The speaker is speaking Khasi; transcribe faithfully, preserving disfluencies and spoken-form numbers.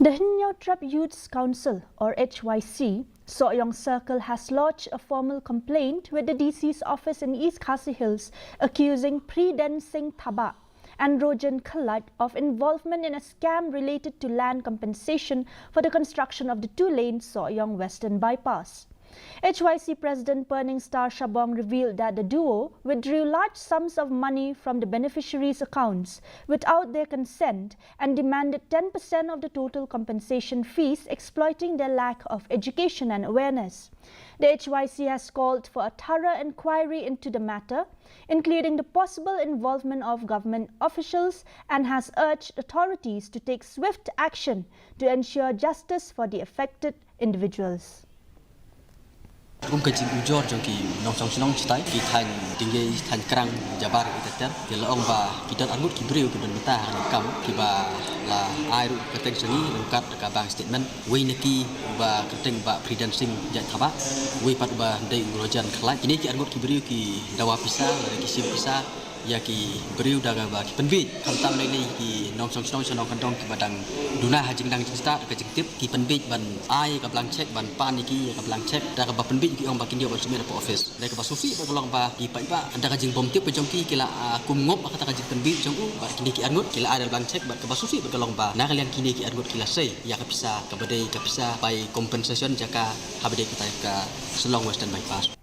The Hynñiewtrep Youths Council, or H Y C, Sohiong Circle has lodged a formal complaint with the D C's office in East Khasi Hills accusing Pridan Singh Thabah and Rojan Khalait of involvement in a scam related to land compensation for the construction of the two-lane Sohiong Western Bypass. H Y C President Burning Star Shabong revealed that the duo withdrew large sums of money from the beneficiaries' accounts without their consent and demanded ten percent of the total compensation fees, exploiting their lack of education and awareness. The H Y C has called for a thorough inquiry into the matter, including the possible involvement of government officials, and has urged authorities to take swift action to ensure justice for the affected individuals. Kum ka jingujor jong ki nongshong shnong shatai, ki thaiñ Dingei, thaiñ Krang, Jabar, ki ter ter, ki la ong ba ki don arngut ki briew ki don bynta ha kane ka kam, kiba la ai ruh ka kyrteng sha ngi ryngkat da ka bank statement. Wei na ki uba kyrteng Bah Pridan Singh Jait Thabah, wei pat uba dei u Rojan Khalait. Kine ki arngut ki briew ki dawa pisa lane ki shim pisa ïa ki briew da kaba ki pynbiej. Khamtam lei lei ki nongshong shnong sha nongkyndong kiba dang duna ha jingnang jingstad, ka jingtip, ki pynbiej ban ai ka blank cheque, ban pan ïa ki ïa ka blank cheque, da kaba pynbiej ki ong ba kin ïoh ban submit hapoh office. Da kaba sngewsih bad ka long ba ki paidbah, da ka jingbymtip ka jong ki, ki la, ah, kum ngop ha kata ka jingpynbiej jong u bad kine ki arngut, ki la ai da blank cheque, bad kaba sngewsih bad ka long ba na ka liang kine ki arngut ki la sei ïa ka pisa kaba dei ka pisa bai compensation jaka haba dei kata ka Shillong Western Bypass.